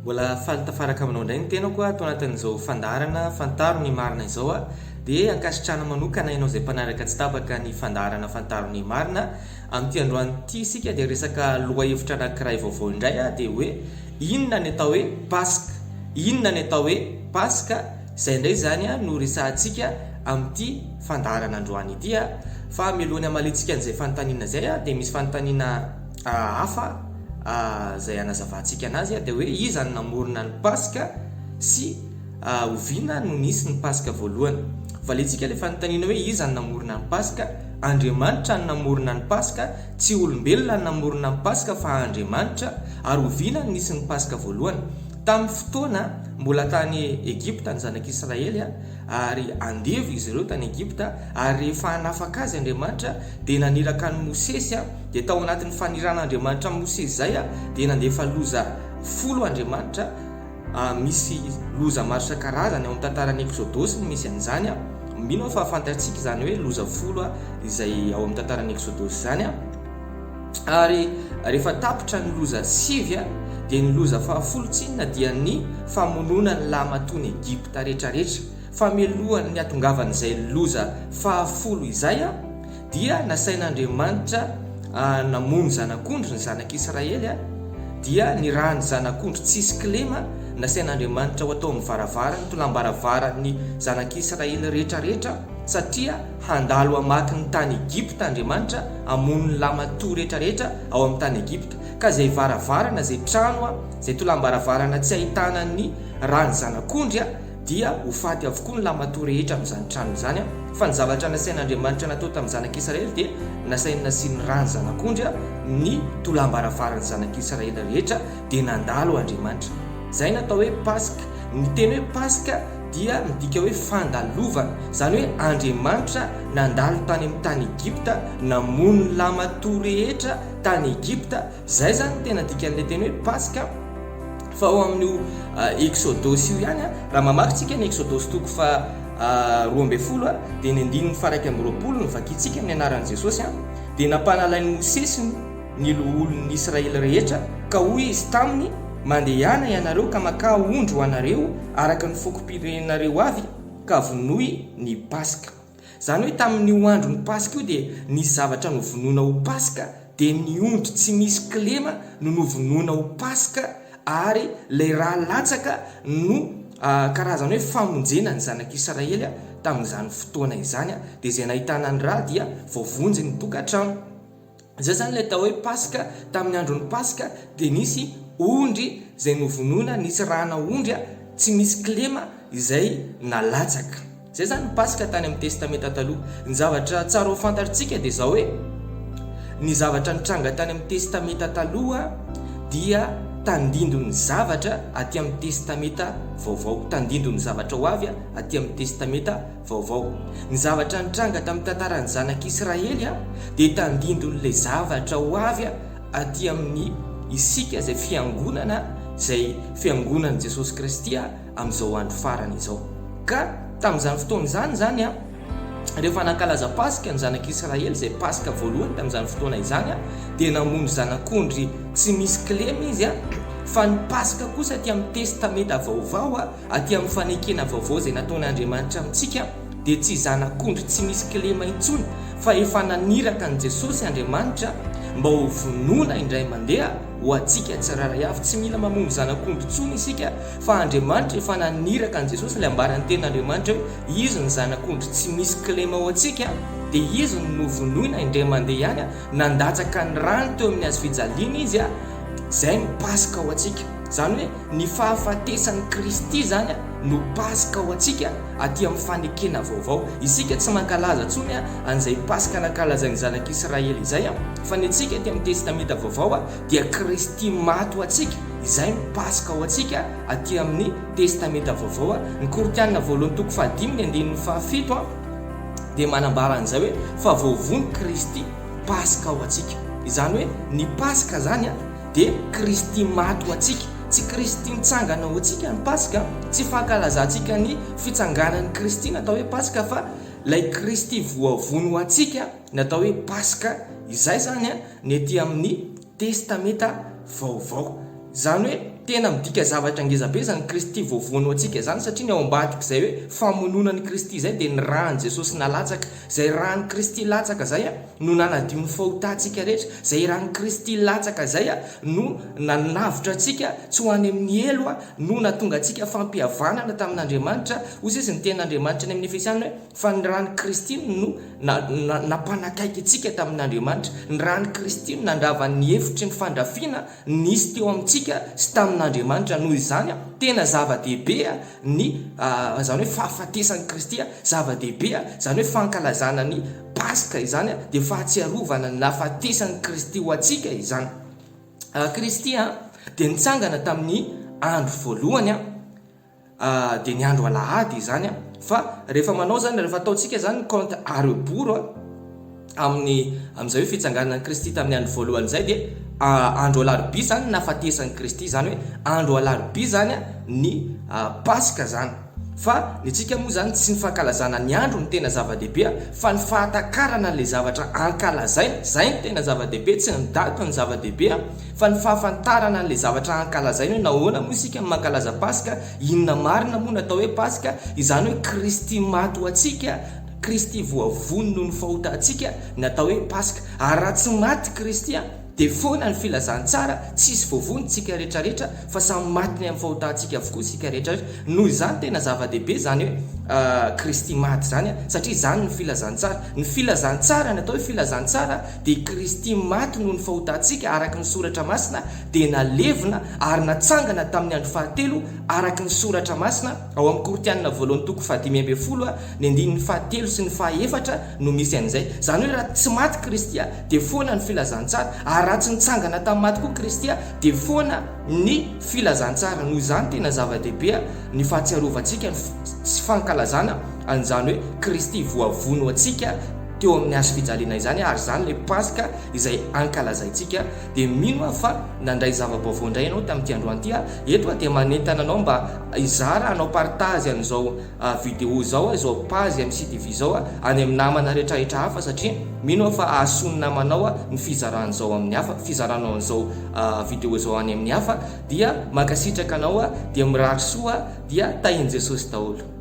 Mbola faly tafaraka aminao indray ny tenako ato anatin'izao fandaharana Fantaro ny marina izao dia ankasitrahana manokana ianao izay mpanaraka tsy tapaka ny fandaharana Fantaro ny marina. Amin'ity androany ity isika dia resaka lohahevitra anankiray vaovao indray dia hoe inona ny atao hoe Paska? Inona ny atao hoe Paska? Izay indray izany no resahantsika amin'ity fandaharana androany ity. Fa mialohan'ny hamaliantsika an'izay fanontaniana izay dia misy fanontaniana hafa izay hanazavantsika anazy dia hoe iza no namorona ny Paska sy oviana no nisy ny Paska voalohany. Valiantsika ilay fanontaniana hoe iza no namorona ny Paska? Andriamanitra no namorona ny Paska, tsy olombelona no namorona ny Paska fa Andriamanitra. Ary oviana no nisy ny Paska voalohany? Tamin'ny fotoana mbola tany Egypta ny zanak'Israely, ary andevo izy ireo tany Egypta, ary rehefa hanafaka azy Andriamanitra dia naniraka an'i Mosesy, dia tao anatin'ny faniran'Andriamanitra an'i Mosesy izay dia nandefa loza folo Andriamanitra, misy loza maro isan-karazany ao amin'ny tantaran'ny Eksodosy no misy an'izany, mino aho fa fantatsika izany hoe loza folo izay ao amin'ny tantaran'ny Eksodosy izany. Ary rehefa tapitra ny loza sivy, dia ny loza fahafolo tsinona dia ny famonoana ny lahimatoan'i Egypta rehetrarehetra. Fa mialohan'ny hatongavan'izay loza fahafolo izay, dia nasain'Andriamanitra namono zanak'ondry ny zanak'Israely, dia ny ran'ny zanak'ondry tsisy kilema nasain'Andriamanitra ho atao amin'ny varavaran'ny tolam-baravaran'ny zanak'Israely rehetrarehetra, satria Handalo hamaky ny tany Egypta Andriamanitra, hamono ny lamatoa rehetrarehetra ao amin'ny tany Egypta. Ka izay varavarana, izay trano, izay tolam-baravarana tsy ahitana ny ran'ny zanak'ondry, dia ho faty avokoa ny lamatoa rehetra amin'izany trano izany. Fa ny zavatra nasain'Andriamanitra natao tamin'ny zanak'Israely dia nasainy nasiany ran'ny zanak'ondry ny tolam-baravaran'ny zanak'Israely rehetra, dia nandalo Andriamanitra. Izay no atao hoe Paska. Ny teny hoe Paska dia midika hoe fandalovana, izany hoe Andriamanitra nandalo tany amin'ny tany Egypta, namono ny lamatoa rehetra tany Egypta, izay izany no tena dikan'ilay teny hoe Paska, fa ao amin'io Eksodosy io ihany, raha mamaky tsika ny Eksodosy toko faha 12 dia ny andininy faha 21 no vakintsika amin'ny anaran'i Jesosy, dia nampanalain'i Mosesy ny loholon'ny Israely rehetra, ka hoy izy taminy, Mandehana ianareo ka makà ondry ho anareo araka ny fokom-pirenenareo avy, ka vonoy ny Paska. Izany hoe tamin'io andron'ny Paska io dia nisy zavatra novonoina ho Paska, dia ny ondry tsy misy kilema no novonoina ho Paska, ary ilay rà latsaka no karazana hoe famonjena ny zanak'Israely tamin'izany fotoana izany, dia izay nahitana ny rà dia voavonjy ny tokantrano. Izay izany ilay atao hoe Paska, tamin'ny andron'ny Paska dia nisy ondry izay novonoina, nisy ràna ondry tsy misy kilema izay nalatsaka. Izay izany ny Paska tany amin'ny Testamenta Taloha. Ny zavatra tsara ho fantatritsika dia izao hoe, ny zavatra nitranga tany amin'ny Testamenta Taloha dia tandindon'ny zavatra aty amin'ny Testamenta Vaovao, tandindon'ny zavatra ho avy aty amin'ny Testamenta Vaovao. Ny zavatra nitranga tamin'ny tantaran'ny zanak'Israely dia tandindon'ilay zavatra ho avy aty amin'ny isika izay fiangonana izay fiangonan'i Jesosy Kristy amin'izao andro farany izao. Ka tamin'izany fotoana izany izany rehefa nankalaza Paska ny zanak'Israely izay Paska voalohany tamin'izany fotoana izany dia namono zanak'ondry tsy misy kilema izy fa ny Paska kosa aty amin'ny Testamenta Vaovao Aty amin'ny fanekena vaovao izay nataon'Andriamanitra amintsika dia tsy zanak'ondry tsy misy kilema intsony fa efa naniraka an'i Jesosy Andriamanitra mba ho vonoina indray mandeha ho antsika tsirairay avy. Tsy mila mamono zanak'ondry intsony isika fa Andriamanitra efa naniraka an'i Jesosy, ilay ambaran'ny tenin'Andriamanitra hoe Izy ny zanak'ondry tsy misy kilema ho antsika dia Izy no novonoina indray mandeha ihany, nandatsaka ny rany teo amin'ny hazofijaliana Izy, izay no Paska ho antsika. Izany hoe Ny fahafatesan'i Kristy izany no Paska ho antsika aty amin'ny fanekena vaovao. Isika tsy mankalaza intsony an'izay Paska nankalazain'ny zanak'Israely izay, fa ny antsika aty amin'ny Testamenta Vaovao dia Kristy maty ho antsika, izay no Paska ho antsika aty amin'ny Testamenta Vaovao. Ny Korintiana voalohany toko fahadimy ny andininy fahafito dia manambara an'izay hoe fa voavono Kristy Paska ho antsika. Izany hoe ny Paska izany Dia Kristy maty ho antsika. Tsy Kristy nitsangana ho antsika ny Paska, tsy fankalazantsika ny fitsanganan'i Kristy ny atao hoe Paska fa ilay Kristy voavono ho antsika ny atao hoe Paska, izay izany ny aty amin'ny Testamenta Vaovao. Izany hoe. tena midika zavatra ngeza be izany Kristy voavono ho antsika izany satria ny ao ambadik'izay hoe famonoana an'i Kristy izay dia ny ràn'i Jesosy nalatsaka. Izay ràn'i Kristy latsaka izay no nanadio ny fahotantsika rehetra, izay ràn'i Kristy latsaka izay no nanavotra antsika tsy ho any amin'ny helo, no nahatonga antsika fampihavanana tamin'Andriamanitra. Hoy sisa ny tenin'Andriamanitra any amin'ny Efesiana hoe, Fa ny ràn'i Kristy no nampanakaiky antsika tamin'Andriamanitra, ny ràn'i Kristy no nandrava ny efitry ny fandrafiana nisy teo amintsika sy tamin'Andriamanitra. Noho izany, tena zava-dehibe ny izany hoe fahafatesan'i Kristy, zava-dehibe izany hoe fankalazana ny Paska izany, dia fahatsiarovana ny nahafatesan'i Kristy ho antsika izany. Kristy dia nitsangana tamin'ny andro voalohany. Dia ny andro alahady izany an! Fa rehefa manao izany, rehefa ataontsika izany ny compte à rebours an, amin'ny amin'izay hoe fitsanganan'i Kristy tamin'ny andro voalohany izay dia andro alarobia izany ny nahafatesan'i Kristy, izany hoe andro alarobia izany an ny Paska izany. Fa ny antsika moa izany tsy ny fankalazana ny andro no tena zava-dehibe an, fa ny fahatakarana an'ilay zavatra ankalazaina, izay no tena zava-dehibe, tsy ny daty no zava-dehibe an. Fa ny fahafantarana an'ilay zavatra ankalazaina hoe nahoana moa isika no mankalaza Paska, inona marina moa no atao hoe Paska, izany hoe Kristy maty ho antsika, Kristy voavono noho ny fahotantsika ny atao hoe Paska. Ary raha tsy maty Kristy dia foana ny filazantsara, tsisy voavono tsika retraretra fa samy maty ny amin'ny fahotantsika avokoa isika retraretra. Noho izany tena zava-dehibe izany hoe Kristy maty izany satria izany no filazantsara. Ny filazantsara, ny atao hoe filazantsara dia i Kristy maty noho ny fahotantsika araka ny Soratra Masina, dia nalevina ary natsangana tamin'ny andro fahatelo araka ny Soratra Masina, ao amin'ny Korintiana voalohany toko fahadimy ambin'ny folo ny andininy fahatelo sy ny fahaefatra no misy an'izay. Izany hoe raha tsy maty Kristy dia foana ny filazantsara, ary raha tsy nitsangana tamin'ny maty koa Kristy dia foana ny filazantsara. Noho izany tena zava-dehibe ny fahatsiarovantsika ny sy fankalazana an'izany hoe Kristy voavono antsika teo amin'ny hazo fijaliana izany ary izany ilay Paska izay ankalazaintsika. Dia mino aho fa nandray zava-baovao indray ianao tamin'ity androany ity. Eto aho dia manentana anao mba hizara, hanao partage an'izao video izao, izao page MCTV izao any amin'ny namana rehetrarehetra hafa satria mino aho fa hahasoa ny namanao ny fizarana izao amin'ny hafa, fizaranao an'izao video izao any amin'ny hafa. Dia mankasitraka anao dia mirary soa dia tahin'i Jesosy daholo.